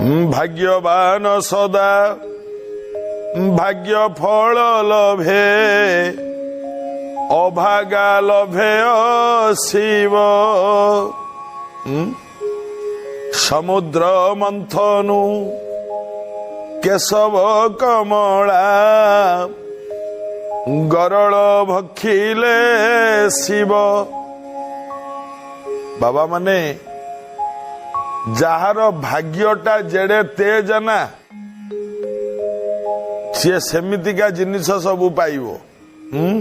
ଭାଗ୍ୟବାନ ସଦା ଭାଗ୍ୟ ଫଳ ଲଭେ, ଅଭାଗା ଲଭେ ଶିବ। ସମୁଦ୍ର ମନ୍ଥନୁ କେଶବ କମଳା, ଗରଳ ଭକ୍ଷିଲେ ଶିବ। ବାବା ମାନେ, ଯାହାର ଭାଗ୍ୟଟା ଯେଡ଼େ ତେଜ ନା, ସିଏ ସେମିତିକା ଜିନିଷ ସବୁ ପାଇବ। ହୁଁ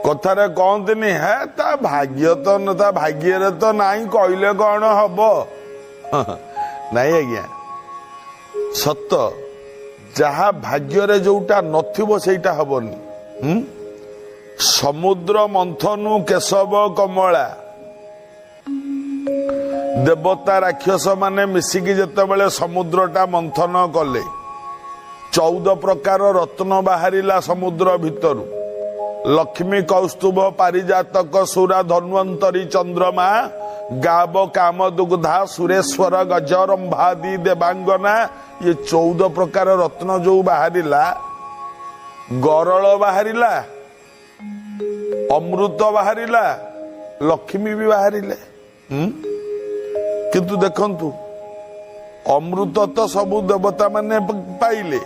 କଥାରେ କହନ୍ତିନି, ହେ ତା ଭାଗ୍ୟ ତ, ତା ଭାଗ୍ୟରେ ତ ନାହିଁ, କହିଲେ କଣ ହବ? ନାଇଁ ଆଜ୍ଞା, ସତ, ଯାହା ଭାଗ୍ୟରେ ଯୋଉଟା ନଥିବ ସେଇଟା ହବନି। ହୁଁ ସମୁଦ୍ର ମନ୍ଥନୁ କେଶବ କମଳା, ଦେବତା ରାକ୍ଷସ ମାନେ ମିଶିକି ଯେତେବେଳେ ସମୁଦ୍ରଟା ମନ୍ଥନ କଲେ, 14 ପ୍ରକାର ରତ୍ନ ବାହାରିଲା ସମୁଦ୍ର ଭିତରୁ। ଲକ୍ଷ୍ମୀ, କୌସ୍ତୁଭ, ପାରିଜାତକ, ସୁରା, ଧନ୍ୱନ୍ତରୀ, ଚନ୍ଦ୍ରମା, ଗାବ, କାମ ଦୁଗ୍ଧା, ସୁରେଶ୍ୱର, ଗଜ, ରମ୍ଭାଦି ଦେବାଙ୍ଗନା, ଇଏ 14 ପ୍ରକାର ରତ୍ନ ଯୋଉ ବାହାରିଲା, ଗରଳ ବାହାରିଲା, ଅମୃତ ବାହାରିଲା, ଲକ୍ଷ୍ମୀ ବି ବାହାରିଲେ। କିନ୍ତୁ ଦେଖନ୍ତୁ, ଅମୃତ ତ ସବୁ ଦେବତା ମାନେ ପାଇଲେ,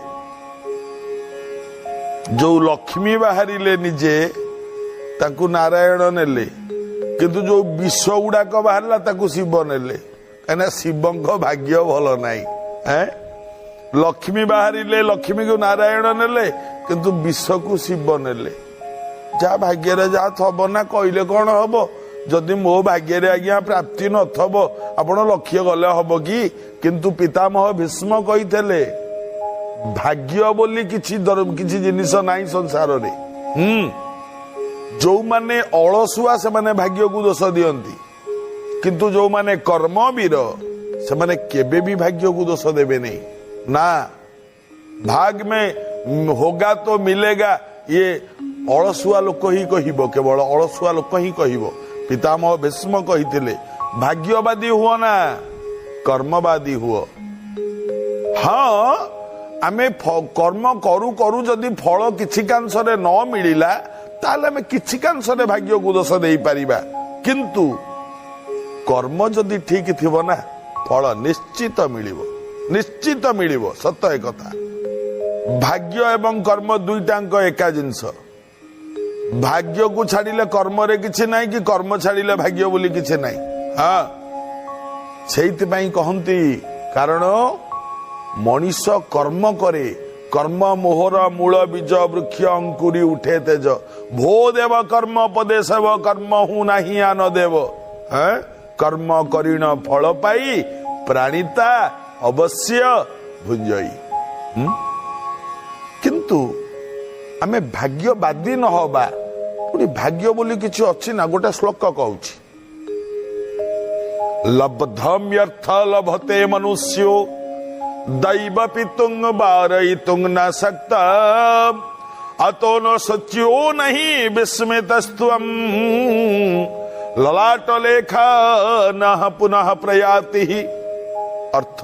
ଯୋଉ ଲକ୍ଷ୍ମୀ ବାହାରିଲେ ନିଜେ ତାକୁ ନାରାୟଣ ନେଲେ, କିନ୍ତୁ ଯୋଉ ବିଷ ଗୁଡାକ ବାହାରିଲା ତାକୁ ଶିବ ନେଲେ। କାହିଁକିନା ଶିବଙ୍କ ଭାଗ୍ୟ ଭଲ ନାହିଁ। ଲକ୍ଷ୍ମୀ ବାହାରିଲେ, ଲକ୍ଷ୍ମୀକୁ ନାରାୟଣ ନେଲେ, କିନ୍ତୁ ବିଷକୁ ଶିବ ନେଲେ। ଯାହା ଭାଗ୍ୟରେ ଯାହା ଥବ ନା, କହିଲେ କଣ ହବ? ଯଦି ମୋ ଭାଗ୍ୟରେ ଆଜ୍ଞା ପ୍ରାପ୍ତି ନଥବ, ଆପଣ ଲକ୍ଷ୍ୟ ଗଲେ ହବ କି? କିନ୍ତୁ ପିତାମହ ଭୀଷ୍ମ କହିଥିଲେ, ଭାଗ୍ୟ ବୋଲି କିଛି ଜିନିଷ ନାହିଁ ସଂସାରରେ। ଯୋଉମାନେ ଅଳସୁଆ ସେମାନେ ଭାଗ୍ୟକୁ ଦୋଷ ଦିଅନ୍ତି, କିନ୍ତୁ ଯୋଉମାନେ କର୍ମବୀର ସେମାନେ କେବେ ବି ଭାଗ୍ୟକୁ ଦୋଷ ଦେବେ ନାହିଁ। ନା, भाग में होगा तो मिलेगा, ଇଏ ଅଳସୁଆ ଲୋକ ହିଁ କହିବ, କେବଳ ଅଳସୁଆ ଲୋକ ହିଁ କହିବ। ପିତାମହ ଭୀଷ୍ମ କହିଥିଲେ, ଭାଗ୍ୟବାଦୀ ହୁଅ ନା, କର୍ମବାଦୀ ହୁଅ। ହଁ, ଆମେ କର୍ମ କରୁ କରୁ ଯଦି ଫଳ କିଛି କାଂଶରେ ନ ମିଳିଲା, ତାହେଲେ ଆମେ କିଛି କାଂଶରେ ଭାଗ୍ୟକୁ ଦୋଷ ଦେଇପାରିବା। କିନ୍ତୁ କର୍ମ ଯଦି ଠିକ ଥିବ ନା, ଫଳ ନିଶ୍ଚିତ ମିଳିବ, ନିଶ୍ଚିତ ମିଳିବ। ସତ ଏ କଥା। ଭାଗ୍ୟ ଏବଂ କର୍ମ ଦୁଇଟାଙ୍କ ଏକା ଜିନିଷ। ଭାଗ୍ୟକୁ ଛାଡ଼ିଲେ କର୍ମରେ କିଛି ନାହିଁ କି କର୍ମ ଛାଡ଼ିଲେ ଭାଗ୍ୟ ବୋଲି କିଛି ନାହିଁ। ହଁ, ସେଇଥିପାଇଁ କହନ୍ତି, କାରଣ ମଣିଷ କର୍ମ କରେ। କର୍ମ ମୋହର ମୂଳ ବୀଜ, ବୃକ୍ଷ ଅଙ୍କୁରି ଉଠେ ତେଜ। ଭୋ ଦେବ କର୍ମ ପଦେ ସେବ, କର୍ମ ହୁଁ ନାହିଁ ଆନ ଦେବ। କର୍ମ କରିଣ ଫଳ ପାଇ, ପ୍ରାଣିତା ଅବଶ୍ୟ ଭୁଞ୍ଜଇ। କିନ୍ତୁ ଆମେ ଭାଗ୍ୟବାଦୀ ନ ହବା, ପୁଣି ଭାଗ୍ୟ ବୋଲି କିଛି ଅଛି ନା? ଗୋଟେ ଶ୍ଲୋକ କହୁଛି, ଲବ୍ଧମ୍ୟର୍ଥ ଲଭତେ ମନୁଷ୍ୟୋ ଦୈବ ପିତୁଂ ବାରୟିତୁଂ ନ ଶକ୍ତ, ଅତୋ ନ ଶୋଚ୍ୟୋ ନହିଁ ବିସ୍ମିତସ୍ତ୍ୱಂ, ଲଲାଟ ଲେଖା ନଃ ପୁନଃ ପ୍ରୟାତି। ଅର୍ଥ,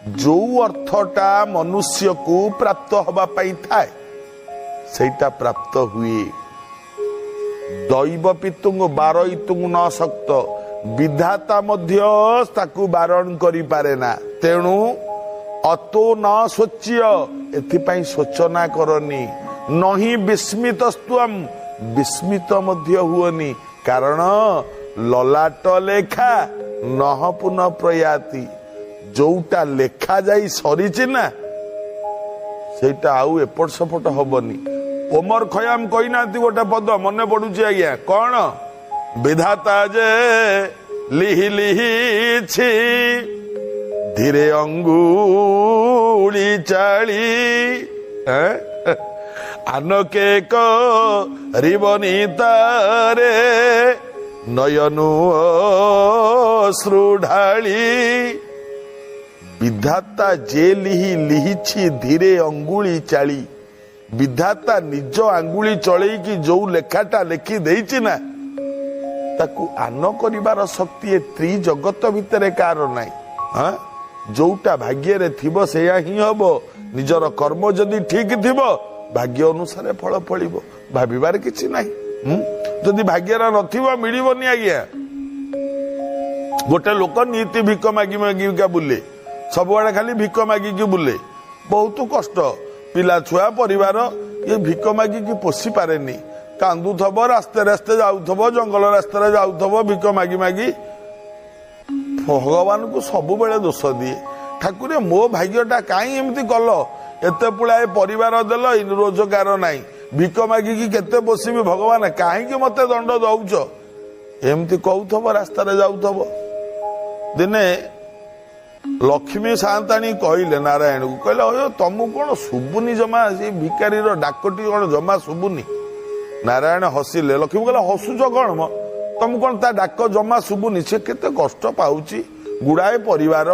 ଯୋଉ ଅର୍ଥଟା ମନୁଷ୍ୟକୁ ପ୍ରାପ୍ତ ହବା ପାଇଁ ଥାଏ, ସେଇଟା ପ୍ରାପ୍ତ ହୁଏ। ଦୈବ ପିତୁଂ ବାରୟିତୁଂ ନ ଶକ୍ତ, ବିଧାତା ମଧ୍ୟ ତାକୁ ବାରଣ କରିପାରେ ନା। ତେଣୁ ଅତୋ ନ ଶୋଚ୍ୟ, ଏଥିପାଇଁ ଶୋଚନା କରନି। ନହିଁ ବିସ୍ମିତସ୍ତ୍ୱମ୍, ବିସ୍ମିତ ମଧ୍ୟ ହୁଅନି। କାରଣ ଲଲାଟ ଲେଖା ନହ ପୁନଃ ପ୍ରୟାତି, ଯୋଉଟା ଲେଖା ଯାଇ ସରିଛି ନା, ସେଇଟା ଆଉ ଏପଟ ସେପଟ ହବନି। ଓମର ଖୟାମ କହିନାହାନ୍ତି ଗୋଟେ ପଦ, ମନେ ପଡୁଛି ଆଜ୍ଞା, କଣ? ବିଧାତା ଯେ ଲିହି ଲିହିଛି ଧୀରେ ଅଙ୍ଗୁଳି ଚାଳି, ଆନକେ କରିବନି ତାରେ ନୟନୁ ଅଶ୍ରୁ ଢାଳି। ବିଧାତା ଯେ ଲିହି ଲିହିଛି ଧୀରେ ଅଙ୍ଗୁଳି ଚାଳି, ବିଧାତା ନିଜ ଆଙ୍ଗୁଳି ଚଳେଇକି ଯୋଉ ଲେଖାଟା ଲେଖି ଦେଇଛି ନା, ତାକୁ ଆନ କରିବାର ଶକ୍ତି ଏ ତ୍ରିଜଗତ ଭିତରେ କାହାର ନାହିଁ। ହଁ। ଯୋଉଟା ଭାଗ୍ୟରେ ଥିବ ସେଇଆ ହିଁ ହବ। ନିଜର କର୍ମ ଯଦି ଠିକ ଥିବ ଭାଗ୍ୟ ଅନୁସାରେ ଫଳ ଫଳିବ, ଭାବିବାର କିଛି ନାହିଁ। ଯଦି ଭାଗ୍ୟରେ ନଥିବ ମିଳିବନି ଆଜ୍ଞା। ଗୋଟେ ଲୋକ ନୀତି ଭିକ ମାଗି ମାଗିକା ବୁଲେ, ସବୁଆଡେ ଖାଲି ଭିକ ମାଗିକି ବୁଲେ, ବହୁତ କଷ୍ଟ, ପିଲା ଛୁଆ ପରିବାର, ଇଏ ଭିକ ମାଗିକି ପୋଷି ପାରେନି। କାନ୍ଦୁଥବ, ରାସ୍ତେ ରାସ୍ତେ ଯାଉଥବ, ଜଙ୍ଗଲ ରାସ୍ତାରେ ଯାଉଥବ ଭିକ ମାଗି ମାଗି। ଭଗବାନଙ୍କୁ ସବୁବେଳେ ଦୋଷ ଦିଏ, ଠାକୁରେ ମୋ ଭାଗ୍ୟଟା କାହିଁ ଏମିତି କଲ, ଏତେ ପୁଳାଏ ପରିବାର ଦେଲ, ରୋଜଗାର ନାହିଁ, ଭିକ ମାଗିକି କେତେ ପୋଷିବି, ଭଗବାନ କାହିଁକି ମତେ ଦଣ୍ଡ ଦଉଛ, ଏମିତି କହୁଥବ, ରାସ୍ତାରେ ଯାଉଥବ। ଦିନେ ଲକ୍ଷ୍ମୀ ସାଆନ୍ତାଣୀ କହିଲେ ନାରାୟଣକୁ, କହିଲେ ଅಯ್ୟୋ ତମକୁ କଣ ଶୁଭୁନି ଜମା, ସେ ଭିକାରୀର ଡାକଟି କଣ ଜମା ଶୁଭୁନି? ନାରାୟଣ ହସିଲେ। ଲକ୍ଷ୍ମୀ କହିଲେ ହସୁଛ କଣ ମ, ତମକୁ କଣ ତା ଡାକ ଜମା ଶୁଭୁନି? ସେ କେତେ କଷ୍ଟ ପାଉଛି, ଗୁଡ଼ାଏ ପରିବାର।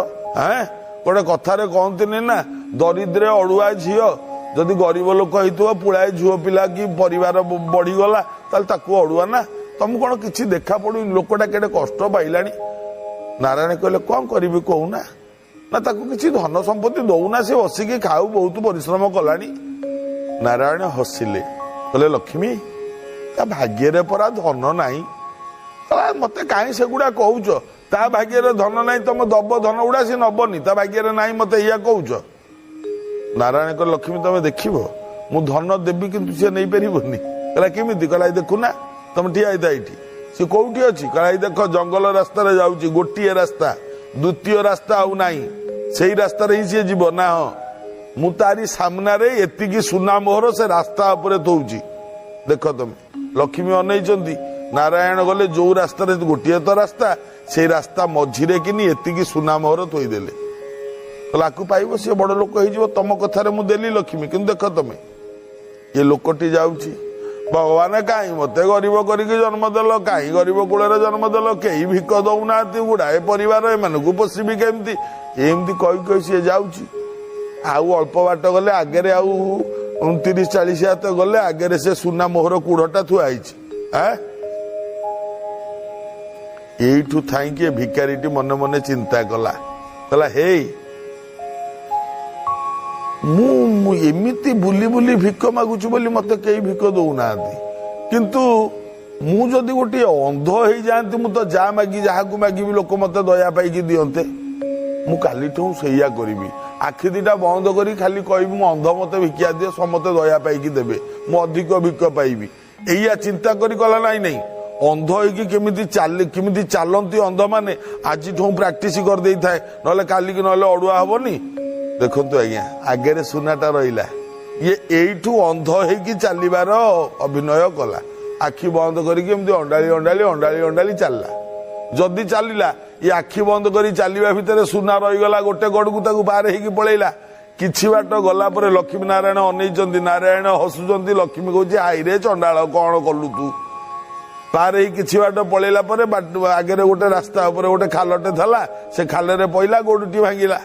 ଗୋଟେ କଥାରେ କହନ୍ତିନି ନା, ଦରିଦ୍ରେ ଅଡୁଆ ଝିଅ। ଯଦି ଗରିବ ଲୋକ ହେଇଥିବ, ପୁଳାଏ ଝିଅ ପିଲା କି ପରିବାର ବଢିଗଲା, ତାହେଲେ ତାକୁ ଅଡୁଆ ନା। ତମକୁ କଣ କିଛି ଦେଖା ପଡୁନି, ଲୋକଟା କେତେ କଷ୍ଟ ପାଇଲାଣି? ନାରାୟଣ କହିଲେ କଣ କରିବି କହୁନା, ନା ତାକୁ କିଛି ଧନ ସମ୍ପତ୍ତି ଦଉନା, ସେ ବସିକି ଖାଉ, ବହୁତ ପରିଶ୍ରମ କଲାଣି। ନାରାୟଣ ହସିଲେ, କହିଲେ ଲକ୍ଷ୍ମୀ ତା ଭାଗ୍ୟରେ ପରା ଧନ ନାହିଁ। ମତେ କାହିଁ ସେଗୁଡା କହୁଛ, ତା ଭାଗ୍ୟରେ ଧନ ନାହିଁ, ତମ ଦବ ଧନ ଗୁଡା ସେ ନବନି, ତା ଭାଗ୍ୟରେ ନାହିଁ, ମତେ ଏଇଆ କହୁଛ। ନାରାୟଣ କହିଲେ ଲକ୍ଷ୍ମୀ ତମେ ଦେଖିବ, ମୁଁ ଧନ ଦେବି କିନ୍ତୁ ସେ ନେଇପାରିବନି। କହିଲା କେମିତି? କହିଲା ଦେଖୁନା, ତମେ ଠିଆ ହେଇଥା ଏଇଠି। ସେ କୋଉଠି ଅଛି? କହିଲା ଦେଖ ଜଙ୍ଗଲ ରାସ୍ତାରେ ଯାଉଛି, ଗୋଟିଏ ରାସ୍ତା, ଦ୍ୱିତୀୟ ରାସ୍ତା ଆଉ ନାହିଁ, ସେଇ ରାସ୍ତାରେ ହିଁ ସିଏ ଯିବ ନା? ହଁ, ମୁଁ ତାରି ସାମ୍ନାରେ ଏତିକି ସୁନା ମୋହର ସେ ରାସ୍ତା ଉପରେ ଥୋଉଛି, ଦେଖ ତମେ। ଲକ୍ଷ୍ମୀ ଅନେଇଛନ୍ତି, ନାରାୟଣ ଗଲେ ଯୋଉ ରାସ୍ତାରେ, ଗୋଟିଏ ତ ରାସ୍ତା, ସେଇ ରାସ୍ତା ମଝିରେ କିନି ଏତିକି ସୁନା ମୋହର ଥୋଇଦେଲେ। କହିଲା ଆକୁ ପାଇବ, ସିଏ ବଡ ଲୋକ ହେଇଯିବ, ତମ କଥାରେ ମୁଁ ଦେଲି ଲକ୍ଷ୍ମୀ, କିନ୍ତୁ ଦେଖ ତମେ ଏ ଲୋକଟି ଯାଉଛି, ଭଗବାନ କାହିଁ ମତେ ଗରିବ କରିକି ଜନ୍ମ ଦେଲ, କାହିଁ ଗରିବ କୂଳରେ ଜନ୍ମ ଦେଲ, କେହି ଭିକ ଦଉନାହାନ୍ତି, ଗୁଡାଏ ପରିବାର, ଏମାନଙ୍କୁ ପୋଷିବି କେମିତି, ଏମିତି କହି କହି ସିଏ ଯାଉଛି। ଆଉ ଅଳ୍ପ ବାଟ ଗଲେ ଆଗରେ ଆଉ 30-40 ହାତ ଗଲେ ଆଗରେ ସେ ସୁନା ମୋହର କୁଢଟା ଥୁଆ ହେଇଛି। ଏଇଠୁ ଥାଇକି ଏ ଭିକାରୀଟି ମନେ ମନେ ଚିନ୍ତା କଲା, କହିଲା ହେଇ ମୁଁ ଏମିତି ବୁଲି ବୁଲି ଭିକ ମାଗୁଛି ବୋଲି ମତେ କେହି ଭିକ ଦଉନାହାନ୍ତି, କିନ୍ତୁ ମୁଁ ଯଦି ଗୋଟିଏ ଅନ୍ଧ ହେଇଯାଆନ୍ତି, ମୁଁ ତ ଯାହା ମାଗି ଯାହାକୁ ମାଗିବି ଲୋକ ମତେ ଦୟା ପାଇକି ଦିଅନ୍ତେ। ମୁଁ କାଲିଠୁ ସେଇଆ କରିବି, ଆଖି ଦିଟା ବନ୍ଦ କରି ଖାଲି କହିବି ମୁଁ ଅନ୍ଧ, ମତେ ଭିକ୍ଷା ଦିଅ, ସମସ୍ତେ ଦୟା ପାଇକି ଦେବେ, ମୁଁ ଅଧିକ ଭିକ ପାଇବି। ଏଇଆ ଚିନ୍ତା କରି କଲା ନାଇଁ ନାଇଁ, ଅନ୍ଧ ହେଇକି କେମିତି ଚାଲନ୍ତି ଅନ୍ଧମାନେ, ଆଜିଠୁ ପ୍ରାକ୍ଟିସ କରିଦେଇଥାଏ, ନହେଲେ କାଲିକି ନହେଲେ ଅଡୁଆ ହବନି। ଦେଖନ୍ତୁ ଆଜ୍ଞା, ଆଗରେ ସୁନାଟା ରହିଲା, ଇଏ ଏଇଠୁ ଅନ୍ଧ ହେଇକି ଚାଲିବାର ଅଭିନୟ କଲା, ଆଖି ବନ୍ଦ କରିକି ଏମିତି ଅଣ୍ଡାଳି ଅଣ୍ଡାଳି ଅଣ୍ଡାଳି ଅଣ୍ଡାଳି ଚାଲିଲା। ଯଦି ଚାଲିଲା, ଇଏ ଆଖି ବନ୍ଦ କରି ଚାଲିବା ଭିତରେ ସୁନା ରହିଗଲା ଗୋଟେ ଗଡ଼କୁ, ତାକୁ ପାର ହେଇକି ପଳେଇଲା। କିଛି ବାଟ ଗଲା ପରେ ଲକ୍ଷ୍ମୀ ନାରାୟଣ ଅନେଇଛନ୍ତି, ନାରାୟଣ ହସୁଛନ୍ତି, ଲକ୍ଷ୍ମୀ କହୁଛି ଆଇରେ ଚଣ୍ଡାଳ କଣ କଲୁ ତୁ। ପାର ହେଇ କିଛି ବାଟ ପଳେଇଲା ପରେ ଆଗରେ ଗୋଟେ ରାସ୍ତା ଉପରେ ଗୋଟେ ଖାଲଟେ ଥିଲା, ସେ ଖାଲରେ ପଇଲା, ଗୋଡ଼ଟି ଭାଙ୍ଗିଲା।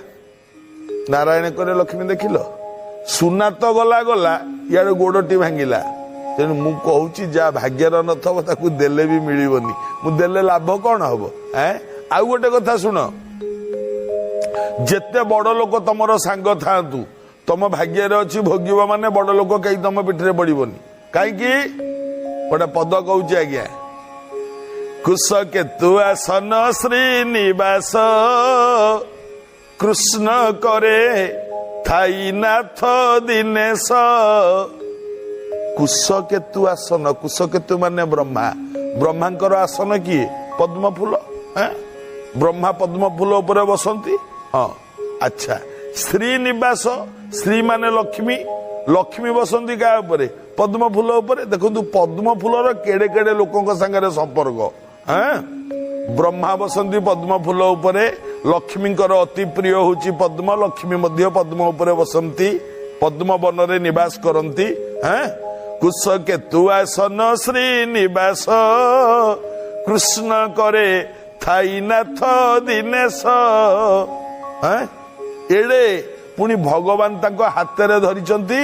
ନାରାୟଣ କହିଲେ ଲକ୍ଷ୍ମୀ ଦେଖିଲ, ସୁନା ତ ଗଲା ଗଲା, ଇଆଡେ ଗୋଡ଼ଟି ଭାଙ୍ଗିଲା। ତେଣୁ ମୁଁ କହୁଛି ଯାହା ଭାଗ୍ୟର ନଥିବ ତାକୁ ଦେଲେ ବି ମିଳିବନି, ମୁଁ ଦେଲେ ଲାଭ କଣ ହବ? ଆଉ ଗୋଟେ କଥା ଶୁଣ, ଯେତେ ବଡ ଲୋକ ତମର ସାଙ୍ଗ ଥାଆନ୍ତୁ, ତମ ଭାଗ୍ୟରେ ଅଛି ଭୋଗିବ ମାନେ ବଡ ଲୋକ କେହି ତମ ପିଠିରେ ପଡିବନି। କାହିଁକି? ଗୋଟେ ପଦ କହୁଛି ଆଜ୍ଞା, କୁଶ କେତୁ ଆସନ ଶ୍ରୀନିବାସ, କୃଷ୍ଣ କରେ ଥାଇ ନାଥ ଦିନେଶ। କୁଶକେତୁ ଆସନ, କୁଶକେତୁ ମାନେ ବ୍ରହ୍ମା, ବ୍ରହ୍ମାଙ୍କର ଆସନ କିଏ? ପଦ୍ମ ଫୁଲ। ବ୍ରହ୍ମା ପଦ୍ମ ଫୁଲ ଉପରେ ବସନ୍ତି। ହଁ, ଆଚ୍ଛା, ଶ୍ରୀନିବାସ, ଶ୍ରୀ ମାନେ ଲକ୍ଷ୍ମୀ, ଲକ୍ଷ୍ମୀ ବସନ୍ତି କାହା ଉପରେ? ପଦ୍ମ ଫୁଲ ଉପରେ। ଦେଖନ୍ତୁ ପଦ୍ମ ଫୁଲର କେଡେ କେଡେ ଲୋକଙ୍କ ସାଙ୍ଗରେ ସମ୍ପର୍କ। ବ୍ରହ୍ମା ବସନ୍ତି ପଦ୍ମ ଫୁଲ ଉପରେ, ଲକ୍ଷ୍ମୀଙ୍କର ଅତି ପ୍ରିୟ ହଉଛି ପଦ୍ମ, ଲକ୍ଷ୍ମୀ ମଧ୍ୟ ପଦ୍ମ ଉପରେ ବସନ୍ତି, ପଦ୍ମ ବନରେ ନିବାସ କରନ୍ତି। କୁଶକେତୁ ଆସନ ଶ୍ରୀନିବାସ, କୃଷ୍ଣ କରେ ଥାଇ ନାଥ ଦିନେଶ। ଏଡ଼େ ପୁଣି ଭଗବାନ ତାଙ୍କ ହାତରେ ଧରିଛନ୍ତି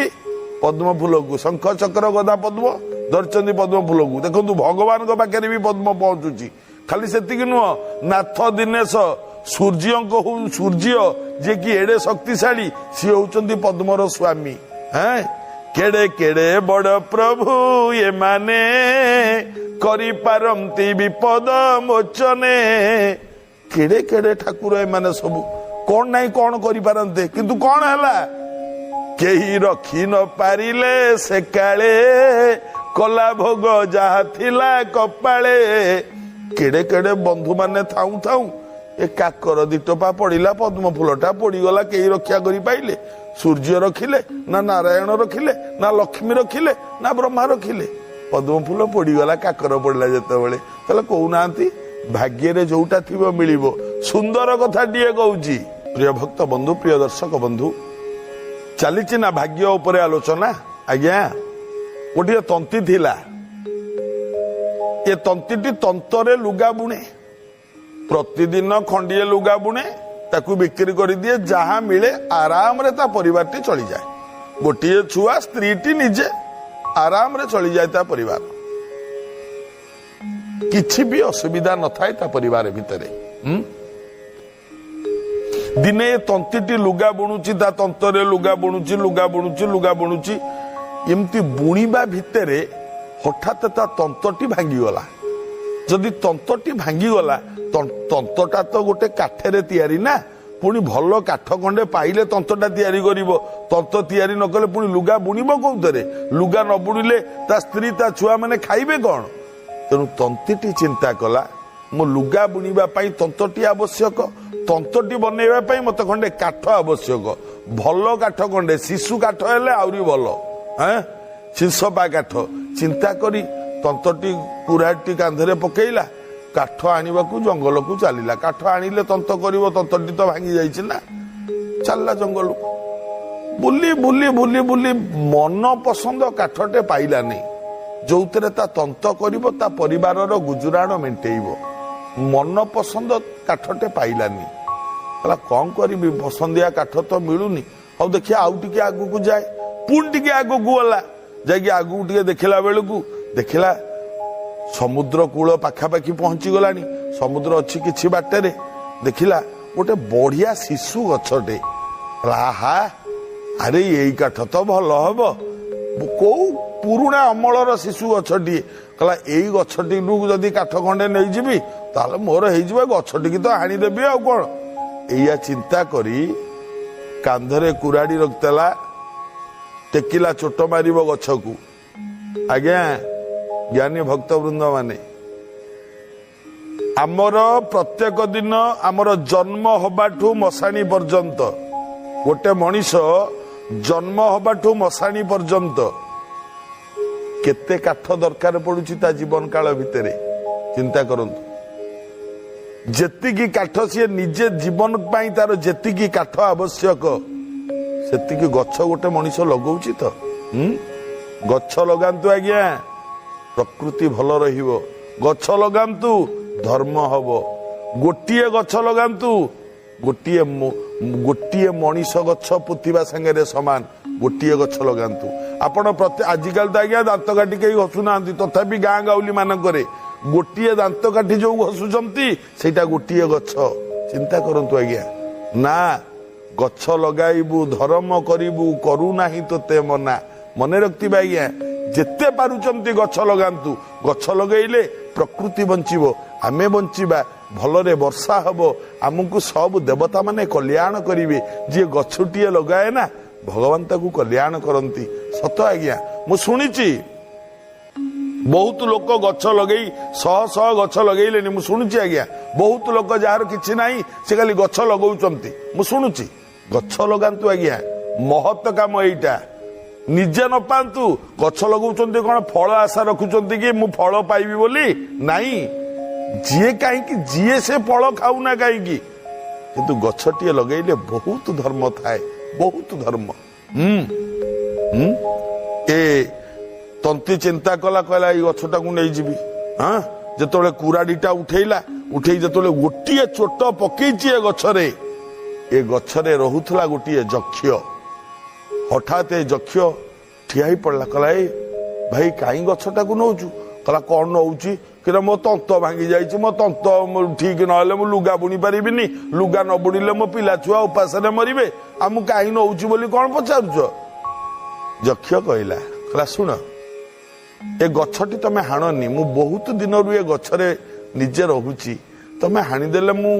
ପଦ୍ମ ଫୁଲକୁ, ଶଙ୍ଖ ଚକ୍ର ଗଦା ପଦ୍ମ ଧରିଛନ୍ତି ପଦ୍ମ ଫୁଲକୁ। ଦେଖନ୍ତୁ ଭଗବାନଙ୍କ ପାଖରେ ବି ପଦ୍ମ ପହଞ୍ଚୁଛି। ଖାଲି ସେତିକି ନୁହଁ, ନାଥ ଦିନେଶ, ସୂର୍ଯ୍ୟଙ୍କ ସୂର୍ଯ୍ୟ ଯିଏକି ଏଡେ ଶକ୍ତିଶାଳୀ, ସିଏ ହଉଛନ୍ତି ପଦ୍ମର ସ୍ୱାମୀ। ହେଁ, କେଡେ କେଡେ ବଡ ପ୍ରଭୁ ଏମାନେ, କରିପାରନ୍ତି ବିପଦ ମୋଚନେ। କେଡେ କେଡେ ଠାକୁର ଏମାନେ ସବୁ, କଣ ନାହିଁ କଣ କରିପାରନ୍ତେ, କିନ୍ତୁ କଣ ହେଲା? କେହି ରଖି ନ ପାରିଲେ ସେ କାଳେ, କଲା ଭୋଗ ଯାହା ଥିଲା କପାଳେ। କେଡେ କେଡେ ବନ୍ଧୁ ମାନେ ଥାଉଁ ଥାଉଁ ଏ କାକର ଦିଟୋପା ପଡିଲା, ପଦ୍ମ ଫୁଲଟା ପଡିଗଲା, କେହି ରକ୍ଷା କରିପାଇଲେ? ସୂର୍ଯ୍ୟ ରଖିଲେ ନା ନାରାୟଣ ରଖିଲେ ନା ଲକ୍ଷ୍ମୀ ରଖିଲେ ନା ବ୍ରହ୍ମା ରଖିଲେ? ପଦ୍ମ ଫୁଲ ପଡିଗଲା, କାକର ପଡିଲା ଯେତେବେଳେ। ତାହେଲେ କହୁନାହାନ୍ତି, ଭାଗ୍ୟରେ ଯୋଉଟା ଥିବ ମିଳିବ। ସୁନ୍ଦର କଥାଟିଏ କହୁଛି ପ୍ରିୟ ଭକ୍ତ ବନ୍ଧୁ, ପ୍ରିୟ ଦର୍ଶକ ବନ୍ଧୁ। ଚାଲିଛି ନା ଭାଗ୍ୟ ଉପରେ ଆଲୋଚନା। ଆଜ୍ଞା, ଗୋଟିଏ ତନ୍ତୀ ଥିଲା। ଏ ତନ୍ତିଟି ତନ୍ତରେ ଲୁଗା ବୁଣେ, ପ୍ରତିଦିନ ଖଣ୍ଡିଏ ଲୁଗା ବୁଣେ, ତାକୁ ବିକ୍ରି କରିଦିଏ, ଯାହା ମିଳେ ଆରାମରେ ତା ପରିବାରଟି ଚଳିଯାଏ। ଗୋଟିଏ ଛୁଆ, ସ୍ତ୍ରୀଟି, ନିଜେ ଆରାମରେ ଚଳିଯାଏ ତା ପରିବାର, କିଛି ବି ଅସୁବିଧା ନଥାଏ ତା ପରିବାର ଭିତରେ। ଦିନେ ଏ ତନ୍ତିଟି ଲୁଗା ବୁଣୁଛି, ତା ତନ୍ତରେ ଲୁଗା ବୁଣୁଛି, ଲୁଗା ବୁଣୁଛି, ଲୁଗା ବୁଣୁଛି। ଏମିତି ବୁଣିବା ଭିତରେ ହଠାତ୍ ତା ତନ୍ତଟି ଭାଙ୍ଗିଗଲା। ଯଦି ତନ୍ତଟି ଭାଙ୍ଗିଗଲା, ତନ୍ତଟା ତ ଗୋଟେ କାଠରେ ତିଆରି ନା, ପୁଣି ଭଲ କାଠ ଖଣ୍ଡେ ପାଇଲେ ତନ୍ତଟା ତିଆରି କରିବ। ତନ୍ତ ତିଆରି ନ କଲେ ପୁଣି ଲୁଗା ବୁଣିବ କୋଉଥିରେ? ଲୁଗା ନ ବୁଣିଲେ ତା ସ୍ତ୍ରୀ ତା ଛୁଆ ମାନେ ଖାଇବେ କଣ? ତେଣୁ ତନ୍ତିଟି ଚିନ୍ତା କଲା, ମୋ ଲୁଗା ବୁଣିବା ପାଇଁ ତନ୍ତଟି ଆବଶ୍ୟକ, ତନ୍ତଟି ବନେଇବା ପାଇଁ ମତେ ଖଣ୍ଡେ କାଠ ଆବଶ୍ୟକ, ଭଲ କାଠ ଖଣ୍ଡେ, ଶିଶୁ କାଠ ହେଲେ ଆହୁରି ଭଲ, ଶିଶପା କାଠ। ଚିନ୍ତା କରି ତନ୍ତଟି କୁରାଟି କାନ୍ଧରେ ପକେଇଲା, କାଠ ଆଣିବାକୁ ଜଙ୍ଗଲକୁ ଚାଲିଲା। କାଠ ଆଣିଲେ ତନ୍ତ କରିବ, ତନ୍ତଟି ତ ଭାଙ୍ଗି ଯାଇଛି ନା। ଚାଲିଲା ଜଙ୍ଗଲକୁ, ବୁଲି ବୁଲି ବୁଲି ବୁଲି ମନ ପସନ୍ଦ କାଠଟେ ପାଇଲାନି, ଯୋଉଥିରେ ତା ତନ୍ତ କରିବ, ତା ପରିବାରର ଗୁଜୁରାଣ ମେଣ୍ଟେଇବ। ମନ ପସନ୍ଦ କାଠଟେ ପାଇଲାନି। କହିଲା, କଣ କରିବି, ପସନ୍ଦିଆ କାଠ ତ ମିଳୁନି, ହଉ ଦେଖିବା ଆଉ ଟିକେ ଆଗକୁ ଯାଏ। ପୁଣି ଟିକେ ଆଗକୁ ଗଲା, ଯାଇକି ଆଗକୁ ଟିକେ ଦେଖିଲା ବେଳକୁ ଦେଖିଲା ସମୁଦ୍ର କୂଳ ପାଖାପାଖି ପହଞ୍ଚି ଗଲାଣି। ସମୁଦ୍ର ଅଛି କିଛି ବାଟରେ। ଦେଖିଲା ଗୋଟେ ବଢିଆ ଶିଶୁ ଗଛଟେ। ଆହା, ଆରେ ଏଇ କାଠ ତ ଭଲ ହବ, କୋଉ ପୁରୁଣା ଅମଳର ଶିଶୁ ଗଛଟିଏ। କହିଲା, ଏଇ ଗଛଟିରୁ ଯଦି କାଠ ଖଣ୍ଡେ ନେଇଯିବି ତାହେଲେ ମୋର ହେଇଯିବ, ଗଛଟିକି ତ ହାଣିଦେବି ଆଉ କଣ। ଏଇଆ ଚିନ୍ତା କରି କାନ୍ଧରେ କୁରାଡି ରଖିଦେଲା, ଟେକିଲା, ଚୋଟ ମାରିବ ଗଛକୁ। ଆଜ୍ଞା ଜ୍ଞାନୀ ଭକ୍ତବୃନ୍ଦ ମାନେ, ଆମର ପ୍ରତ୍ୟେକ ଦିନ ଆମର ଜନ୍ମ ହବାଠୁ ମଶାଣି ପର୍ଯ୍ୟନ୍ତ, ଗୋଟେ ମଣିଷ ଜନ୍ମ ହବାଠୁ ମଶାଣି ପର୍ଯ୍ୟନ୍ତ କେତେ କାଠ ଦରକାର ପଡୁଛି ତା ଜୀବନ କାଳ ଭିତରେ ଚିନ୍ତା କରନ୍ତୁ। ଯେତିକି କାଠ ସିଏ ନିଜେ ଜୀବନ ପାଇଁ ତାର ଯେତିକି କାଠ ଆବଶ୍ୟକ, ସେତିକି ଗଛ ଗୋଟେ ମଣିଷ ଲଗାଉଛି ତ। ଗଛ ଲଗାନ୍ତୁ ଆଜ୍ଞା, ପ୍ରକୃତି ଭଲ ରହିବ। ଗଛ ଲଗାନ୍ତୁ, ଧର୍ମ ହବ। ଗୋଟିଏ ଗଛ ଲଗାନ୍ତୁ, ଗୋଟିଏ ମଣିଷ ଗଛ ପୋତିବା ସାଙ୍ଗରେ ସମାନ। ଗୋଟିଏ ଗଛ ଲଗାନ୍ତୁ ଆପଣ ପ୍ରତି। ଆଜିକାଲି ତ ଆଜ୍ଞା ଦାନ୍ତକାଠି କେହି ଘଷୁନାହାନ୍ତି, ତଥାପି ଗାଁ ଗାଉଲି ମାନଙ୍କରେ ଗୋଟିଏ ଦାନ୍ତକାଠି ଯୋଉ ଘଷୁଛନ୍ତି ସେଇଟା ଗୋଟିଏ ଗଛ। ଚିନ୍ତା କରନ୍ତୁ ଆଜ୍ଞା। ନା, ଗଛ ଲଗାଇବୁ ଧର୍ମ କରିବୁ, କରୁନାହିଁ ତୋତେ ମନା। ମନେ ରଖିଥିବେ ଆଜ୍ଞା, ଯେତେ ପାରୁଛନ୍ତି ଗଛ ଲଗାନ୍ତୁ। ଗଛ ଲଗେଇଲେ ପ୍ରକୃତି ବଞ୍ଚିବ, ଆମେ ବଞ୍ଚିବା, ଭଲରେ ବର୍ଷା ହବ, ଆମକୁ ସବୁ ଦେବତା ମାନେ କଲ୍ୟାଣ କରିବେ। ଯିଏ ଗଛଟିଏ ଲଗାଏ ନା, ଭଗବାନ ତାକୁ କଲ୍ୟାଣ କରନ୍ତି। ସତ ଆଜ୍ଞା, ମୁଁ ଶୁଣିଛି ବହୁତ ଲୋକ ଗଛ ଲଗେଇ ଶହ ଶହ ଗଛ ଲଗେଇଲେଣି। ମୁଁ ଶୁଣୁଛି ଆଜ୍ଞା, ବହୁତ ଲୋକ ଯାହାର କିଛି ନାହିଁ ସେ ଖାଲି ଗଛ ଲଗାଉଛନ୍ତି। ମୁଁ ଶୁଣୁଛି, ଗଛ ଲଗାନ୍ତୁ ଆଜ୍ଞା, ମହତ କାମ ଏଇଟା। ନିଜେ ନ ପାଆନ୍ତୁ, ଗଛ ଲଗାଉଛନ୍ତି କଣ ଫଳ ଆଶା ରଖୁଛନ୍ତି କି ମୁଁ ଫଳ ପାଇବି ବୋଲି? ନାଇଁ, ଯିଏ କାହିଁକି ଯିଏ ସେ ଫଳ ଖାଉନା କାହିଁକି, କିନ୍ତୁ ଗଛଟିଏ ଲଗେଇଲେ ବହୁତ ଧର୍ମ ଥାଏ, ବହୁତ ଧର୍ମ। ହୁଁ ହୁଁ ଏ ତନ୍ତି ଚିନ୍ତା କଲା, କହିଲା ଏଇ ଗଛଟାକୁ ନେଇଯିବି। ହଁ, ଯେତେବେଳେ କୁରାଡିଟା ଉଠେଇଲା, ଉଠେଇ ଯେତେବେଳେ ଗୋଟିଏ ଚୋଟ ପକେଇଛି ଏ ଗଛରେ, ଏ ଗଛରେ ରହୁଥିଲା ଗୋଟିଏ ଯକ୍ଷ। ହଠାତ୍ ଏ ଯକ୍ଷ ଠିଆ ହେଇ ପଡିଲା। କହିଲା, ଏ ଭାଇ, କାହିଁ ଗଛଟାକୁ ନଉଛୁ? କହିଲା, କଣ ନଉଛି? କି ମୋ ତନ୍ତ ଭାଙ୍ଗି ଯାଇଛି, ମୋ ତନ୍ତ ଠିକ ନହେଲେ ମୁଁ ଲୁଗା ବୁଣି ପାରିବିନି, ଲୁଗା ନ ବୁଣିଲେ ମୋ ପିଲା ଛୁଆ ଉପାସରେ ମରିବେ, ଆଉ ମୁଁ କାହିଁ ନଉଛି ବୋଲି କଣ ପଚାରୁଛ? ଯକ୍ଷ କହିଲା, କହିଲା ଶୁଣ, ଏ ଗଛଟି ତମେ ହାଣନି, ମୁଁ ବହୁତ ଦିନରୁ ଏ ଗଛରେ ନିଜେ ରହୁଛି, ତମେ ହାଣିଦେଲେ ମୁଁ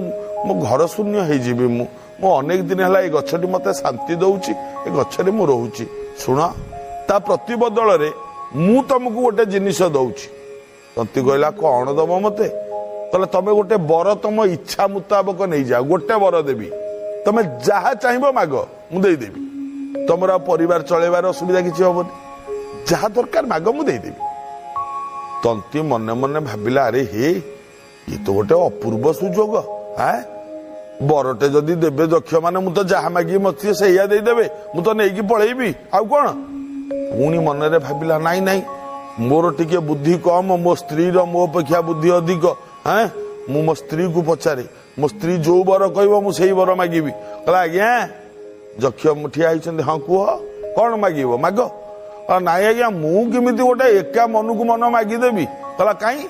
ମୋ ଘର ଶୂନ୍ୟ ହେଇଯିବି। ମୁଁ ଅନେକ ଦିନ ହେଲା ଏ ଗଛଟି ମତେ ଶାନ୍ତି ଦଉଛି, ଏ ଗଛରେ ମୁଁ ରହୁଛି। ଶୁଣ, ତା ପ୍ରତିବଦଳରେ ମୁଁ ତମକୁ ଗୋଟେ ଜିନିଷ ଦଉଛି। ତନ୍ତି କହିଲା, କଣ ଦବ ମତେ? କହିଲା, ତମେ ଗୋଟେ ବର ତମ ଇଚ୍ଛା ମୁତାବକ ନେଇଯାଅ, ଗୋଟେ ବର ଦେବି, ତମେ ଯାହା ଚାହିଁବ ମାଗ, ମୁଁ ଦେଇଦେବି। ତମର ଆଉ ପରିବାର ଚଳେଇବାର ଅସୁବିଧା କିଛି ହବନି, ଯାହା ଦରକାର ମାଗ, ମୁଁ ଦେଇଦେବି। ତନ୍ତି ମନେ ମନେ ଭାବିଲା, ଆରେ ହେ, ଇଏ ତ ଗୋଟେ ଅପୂର୍ବ ସୁଯୋଗ। ଆଁ ବରଟେ ଯଦି ଦେବେ ଯକ୍ଷ ମାନେ, ମୁଁ ତ ଯାହା ମାଗିବି ମତେ ସେଇଆ ଦେଇଦେବେ, ମୁଁ ତ ନେଇକି ପଳେଇବି, ଆଉ କଣ। ପୁଣି ମନରେ ଭାବିଲା, ନାଇଁ ନାଇଁ, ମୋର ଟିକେ ବୁଦ୍ଧି କମ, ମୋ ସ୍ତ୍ରୀର ମୋ ଅପେକ୍ଷା ବୁଦ୍ଧି ଅଧିକ। ହଁ, ମୁଁ ମୋ ସ୍ତ୍ରୀକୁ ପଚାରେ, ମୋ ସ୍ତ୍ରୀ ଯୋଉ ବର କହିବ ମୁଁ ସେଇ ବର ମାଗିବି। କହିଲା, ଆଜ୍ଞା, ଯକ୍ଷ ଠିଆ ହେଇଛନ୍ତି, ହଁ କୁହ, କଣ ମାଗିବ ମାଗ। ନାଇଁ ଆଜ୍ଞା, ମୁଁ କେମିତି ଗୋଟେ ଏକା ମନକୁ ମନ ମାଗିଦେବି? କହିଲା, କାଇଁ,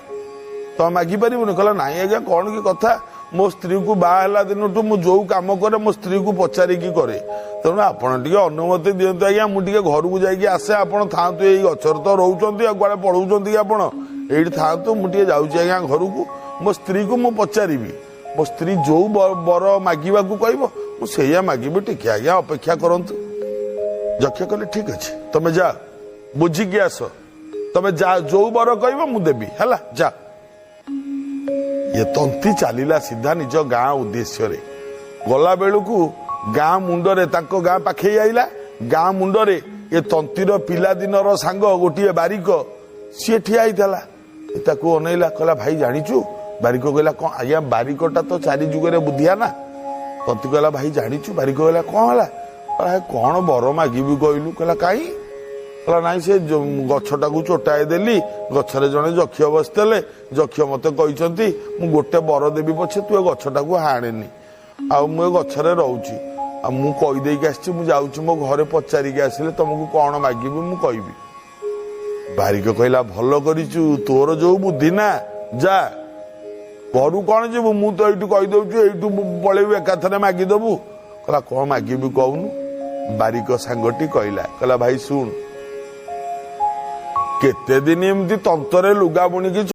ତମେ ମାଗି ପାରିବନି? କହିଲା, ନାଇଁ ଆଜ୍ଞା, କଣ କି କଥା, ମୋ ସ୍ତ୍ରୀକୁ ବାହା ହେଲା ଦିନଠୁ ମୁଁ ଯୋଉ କାମ କରେ ମୋ ସ୍ତ୍ରୀକୁ ପଚାରିକି କରେ, ତେଣୁ ଆପଣ ଟିକେ ଅନୁମତି ଦିଅନ୍ତୁ ଆଜ୍ଞା, ମୁଁ ଟିକେ ଘରକୁ ଯାଇକି ଆସେ, ଆପଣ ଥାଆନ୍ତୁ, ଏଇ ଗଛରେ ତ ରହୁଛନ୍ତି, ଆଉ କୁଆଡେ ପଳଉଛନ୍ତି କି ଆପଣ, ଏଇଠି ଥାଆନ୍ତୁ, ମୁଁ ଟିକେ ଯାଉଛି ଆଜ୍ଞା ଘରକୁ, ମୋ ସ୍ତ୍ରୀକୁ ମୁଁ ପଚାରିବି, ମୋ ସ୍ତ୍ରୀ ଯୋଉ ବର ମାଗିବାକୁ କହିବ ମୁଁ ସେଇଆ ମାଗିବି, ଟିକେ ଆଜ୍ଞା ଅପେକ୍ଷା କରନ୍ତୁ। ଯକ୍ଷ କହିଲେ, ଠିକ ଅଛି, ତମେ ଯା, ବୁଝିକି ଆସ, ତମେ ଯା, ଯୋଉ ବର କହିବ ମୁଁ ଦେବି, ହେଲା, ଯା। ଇଏ ତନ୍ତି ଚାଲିଲା ସିଧା ନିଜ ଗାଁ ଉଦ୍ଦେଶ୍ୟରେ। ଗଲା ବେଳକୁ ଗାଁ ମୁଣ୍ଡରେ, ତାଙ୍କ ଗାଁ ପାଖେଇ ଆଇଲା, ଗାଁ ମୁଣ୍ଡରେ ଏ ତନ୍ତିର ପିଲାଦିନର ସାଙ୍ଗ ଗୋଟିଏ ବାରିକ, ସିଏ ଠିଆ ହେଇଥିଲା। ତାକୁ ଅନେଇଲା, କହିଲା, ଭାଇ ଜାଣିଛୁ? ବାରିକ କହିଲା, କଣ ଆଜ୍ଞା? ବାରିକଟା ତ ଚାରି ଯୁଗରେ ବୁଦ୍ଧିଆ ନା। ତନ୍ତି କହିଲା, ଭାଇ ଜାଣିଛୁ? ବାରିକ କହିଲା, କଣ ହେଲା? କହିଲା, କଣ ବର ମାଗିବି କହିଲୁ? କହିଲା, କାହିଁ? କହିଲା, ନାଇଁ, ସେ ଗଛଟାକୁ ଚୋଟାଇ ଦେଲି, ଗଛରେ ଜଣେ ଯକ୍ଷ ବସିଥିଲେ, ଯକ୍ଷ ମତେ କହିଛନ୍ତି ମୁଁ ଗୋଟେ ବର ଦେବି ପଛେ ତୁ ଏ ଗଛଟାକୁ ହାଣେନି, ଆଉ ମୁଁ ଏ ଗଛରେ ରହୁଛି, ଆଉ ମୁଁ କହିଦେଇକି ଆସିଛି, ମୁଁ ଯାଉଛି ମୋ ଘରେ ପଚାରିକି ଆସିଲେ ତମକୁ କଣ ମାଗିବି ମୁଁ କହିବି। ବାରିକ କହିଲା, ଭଲ କରିଛୁ, ତୋର ଯୋଉ ବୁଦ୍ଧି ନା, ଯା, ଘରୁ କଣ ଯିବୁ, ମୁଁ ତ ଏଇଠୁ କହିଦଉଛି, ଏଇଠୁ ପଳେଇବୁ, ଏକାଥରେ ମାଗିଦବୁ। କହିଲା, କଣ ମାଗିବି କହୁନୁ? ବାରିକ ସାଙ୍ଗଟି କହିଲା, କହିଲା, ଭାଇ ଶୁଣ, କେତେ ଦିନ ଏମିତି ତନ୍ତରେ ଲୁଗା ବୁଣିକି